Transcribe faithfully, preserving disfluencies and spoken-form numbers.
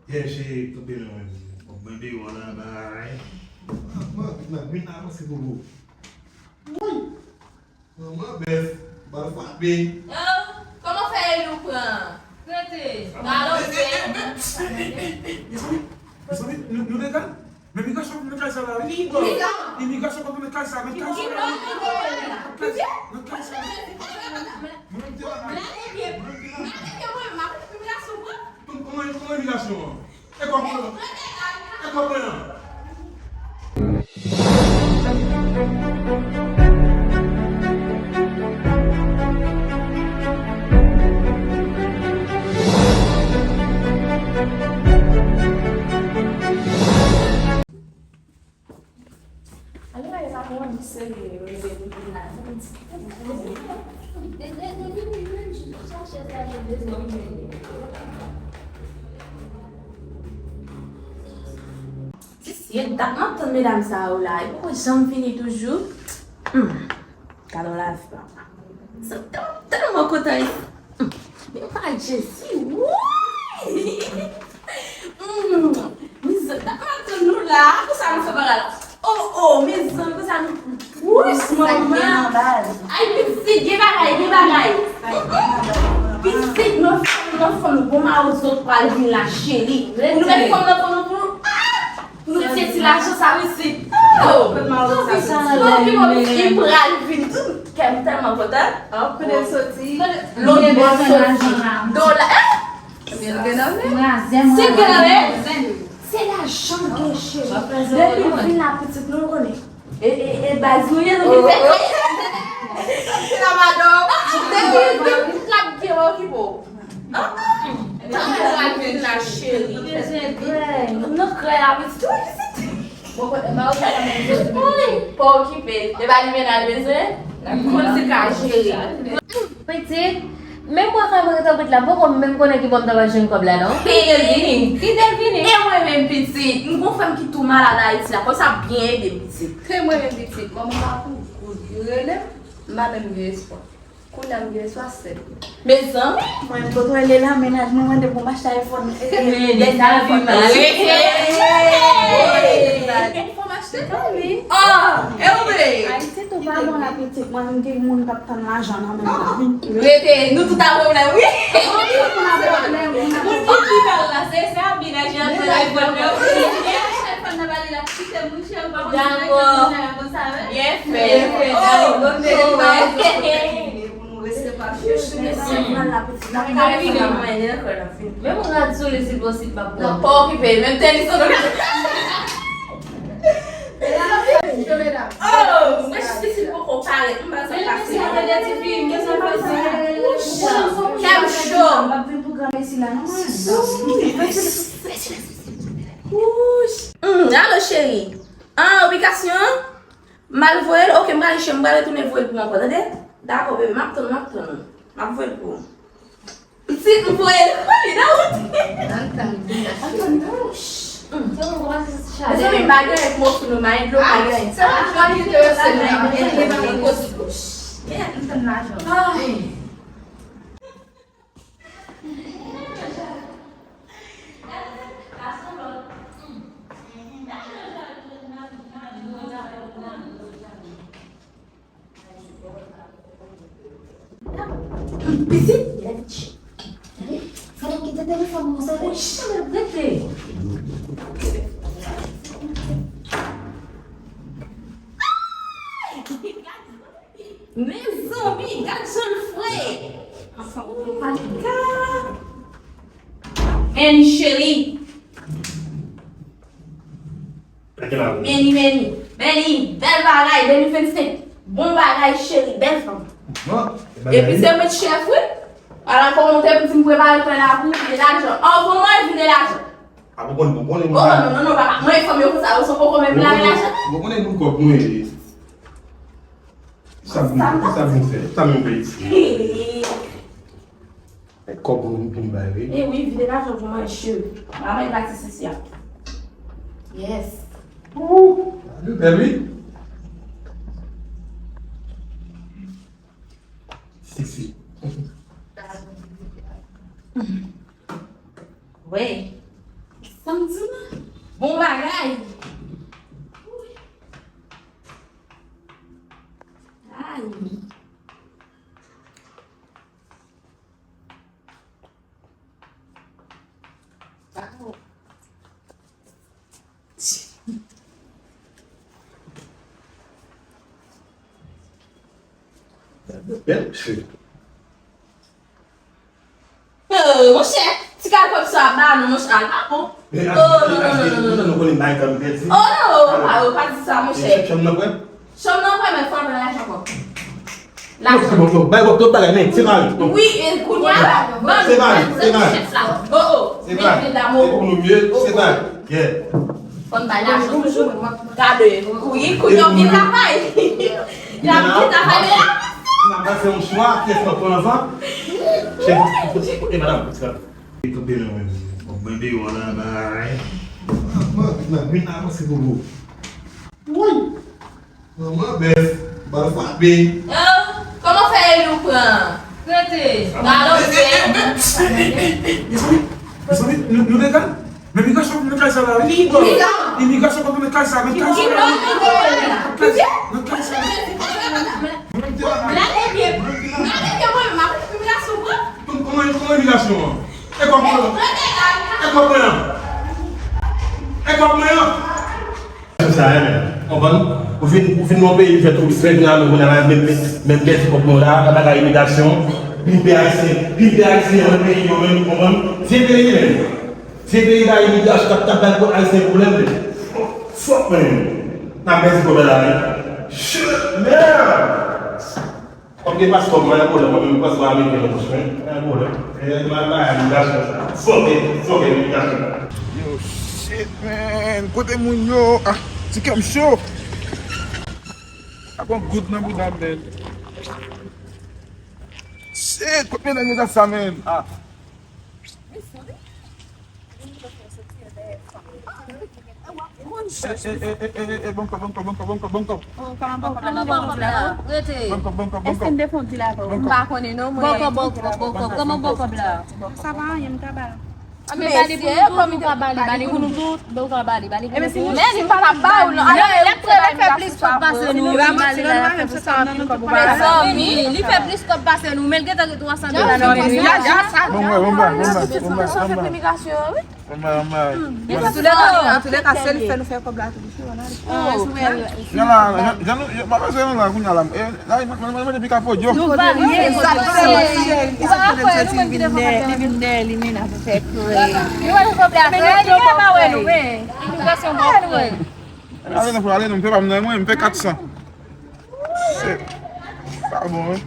Yeah, cheri, kanpe non, mwen. Bon, bebe, wala, bay. Manman, vin la, vin la, avanse, bobo. Woy! Manman, bèf, bal frape. Yo, kòman fè Eli ou pran? Rete. Galon fè. Mezanmi, mezanmi, nou, nou deja? Men migrasyon nan kay sa la, wi. Ki bon? Imigrasyon konn nan kay sa, nan kay sa. Nan kay sa. Mwen menm te la. Mwen menm te la. Kòman, kòman imigrasyon an? E kòb mwen lan. E kòb mwen lan. Ale, ale, pa pran nou serye, yo leve nou vin la. Ti sye, dat m ap tann medam sa yo la, yo poko janm vini toujou. Hmm. Gade yon lavi, papa. Sa tèlman kontan isit. Hmm. Men pa Jezi, woy! Hmm. Mezanmi, dat m ap tann nou la. Pou sa nou fè bagay la? Oh, oh, mezanmi, pou sa nou. Woy, manman. Ay, pitit, gen bagay, gen bagay. Pitit, nan fanm, nan fanm, bon mawozo pral vin la, cheri. Nou met fanm nan fanm pou nou. Ah! Nou tye ti lajan sa isit. Oh! Li pral vin. Kè m tèlman kontan. Kote l soti? Lòt bò soti. Dola. Eh! Si l gen nan men. Se lajan l gen, cheri. Depi l vin la, pitit, nou konnen. E, e, e baz nou ye, nou gen fè. Depi l vin, pitit la ap gen okipe w. Tankou l al vin la, cheri. Nou krè la, pitit. Wi, pa okipe. E pa li menaj bezwen. L ap konn si l ka jere. Pitit, menm mwen, fè mwen rete anpil la, poko menm konnen ki bò m ta pral jwenn kòb la, non. Li te vini. Li te vini. E mwen menm, pitit. M gon frè m ki tou malad Ayiti la. Kòb sa byen ede m, pitit. Se mwen menm, pitit. Manman pa pou goud. Li rele m, m pa menm gen espwa. Kounye a m gen swasann. Mezanmi! Mwen, m kote w rele la, mennaj mwen mande pou m achte iPhone. Men sa vi mal. Fò m achte pou li. Ah, e ou vle? Ayiti tou pa bon la, pitit. Mwen, m gen moun k ap tann lajan nan men mwen. Rete, nou tout a pwoblèm, wi. Moun ki pi bèl la, se sa, binaj nan iPhone nan. Li achte iPhone nan ba li la, kite moun chè, ou pa konn sa. Dakò. Byen fèt. Byen fèt. Oh, oh, oh. Pou nou resevwa pitit. Men mwen rad sou li, si posib, m ap pran. Non, pa okipe l, menm tenis an. Oh, mwen jis pitit poko parèt, m pa sa pase. Kè m cho. M ap vin pou granmesi la, non. Wouch. Hmm, alo, cheri. Ah, aplikasyon an? M al voye l? Oke, m prale chè, m prale tounen voye l pou ou ankò, tande? Dakò, bebe, m ap tann, m ap tann ou. M ap voye l pou ou. Pitit, m voye l pou li nan wout. Ann tann, ann tann. Mezanmi, m pa gen anyen pou m ofri nou, m pa gen dlo, m pa gen anyen. Se pa jwa ki te yo se nou, m pa gen anyen. Gen ann tann lajan. Pitit, gade, gade, gade, gade telefòn mwen, sa. Wi, chanm rete. Mezanmi, gad jan l fre! Anfan, ou pa ka. Meni, cheri. Meni, meni. Meni, bèl bagay, meni vennsenk. Bon bagay, cheri, bèl fanm. Epi se mwen chèf, wi. Ala kòman w te di m prepare kwen lakou, vide lajan. Anvan mwen vide lajan. A, bon, bon, bon, bon. Oh, non, non, non, papa. Mwen, fanm yo konsa, yo son poko menm lave lajan. Bon, bon, bon, bon, kòb mwen. Sa m, sa m fè, sa m fè isi. Hey. Kòb mwen vin bay, wi. E wi, vide lajan pou mwen, cheri. Mwen pati sisi a. Yes. Ou, nou bèl, wi. Sexy. Wi. Bèl mesye. Oh, monchè, ti kal kòb sa a ba nou, monchè, al pa bon. Oh, non, non, non, non, non. Nou konnen bay kòb pèdi. Oh, non, pa, oh, pa di sa, monchè. Chanm nan prè? Chanm nan prè, men fò l pran lajan ankò. Lajan. Bon, bon, bay kòb tout bagay, men, se mari. Wi, e kounye a la. Se mari, se mari. Oh, oh, se mari. Se pou nou mye, se mari. Yeah. Fò n bay lajan toujou. Gade, wi, kounye a vin lakay. N ap vin lakay, men la. N ap pase yon chwa, kiyès k ap pran anvan? Chèf, e madanm, e kanpe nan men. Bon, bebe, w la, bay. Nan men, avanse pou ou. Wi. Manman bèf, bal frape. Oh, kòman fè Eli w pran? Rete. Galon fè. Mezanmi, mezanmi, nou, nou degal? Men imigrasyon ap met kay sa la, wi. Imigrasyon ap met kay sa, met kay sa la. Met kay sa la. Gade byen, gade byen, mwen menm, apre imigrasyon pran. Kòman, kòman imigrasyon an? E kòb mwen an? E kòb mwen an? E kòb mwen an? Sa, e, konprann? Ou vin, ou vin nan peyi, ou fè touris, fè vin avè mwen, menm, menm, menm pèdi kòb mwen la, nan bagay imigrasyon, vin pè ayisyen, vin pè ayisyen nan peyi yo menm, konprann? Se peyi menm. Se peyi la, imigrasyon, t ap, t ap bay ayisyen pwoblèm, men. Fòk, men. N ap pèdi kòb la, wi. Shit, man! Kòm gen paspò, mwen gen pwoblèm, mwen menm paspò ameriken nan bouch mwen. Gen pwoblèm. E, mwen bay imigrasyon sa. Fòk, fòk imigrasyon sa. Yo, shit, man. Kote moun yo? Ah, ti kè m cho. Ak yon goud nan bouda m, man. Shit, kote medam yo t ap sa, man? Ah. E, e, e, e, e, e, bon kòb, bon kòb, bon kòb, bon kòb, bon kòb. Kòman bon kòb la? Rete. Bon kòb, bon kòb, bon kòb. Èske n te fè yon dil avè w? M pa konnen non, mwen. Bon kòb, bon kòb, bon kòb. Kòman bon kòb la? Sa pa anyen, m ka ba l. Men ba li pou nou tout, ou ka ba li, ba li pou nou tout, ba li pou nou tout. Men li pa t ap ba ou non. Alò, lè fè, lè fè plis kòb pase nou, li ba li la, fè plis kòb pase nou. Mezanmi, li fè plis kòb pase nou, men l gentan gen twa san dola nan men li. Bon, bon, bon, bon, bon, bon, bon. Imigrasyon an, wi. Antoulèka, antoulèka, se li fè nou fè kòb la tou. Jan la, jan, jan nou, yo, pa bezwen nou la, kounye a la. E, la, mwen, mwen, mwen, depi ka podyo. Nou pa bezwen nou la. Li vin dèyè, li vin dèyè, li mennen pou fè krèy. Nou wè nou kòb la, men nou pa wè nou, men. Imigrasyon pa wè nou. Ale non, ale non, fè pa m nan, mwen, m fè kat san. Se pa bon, wi.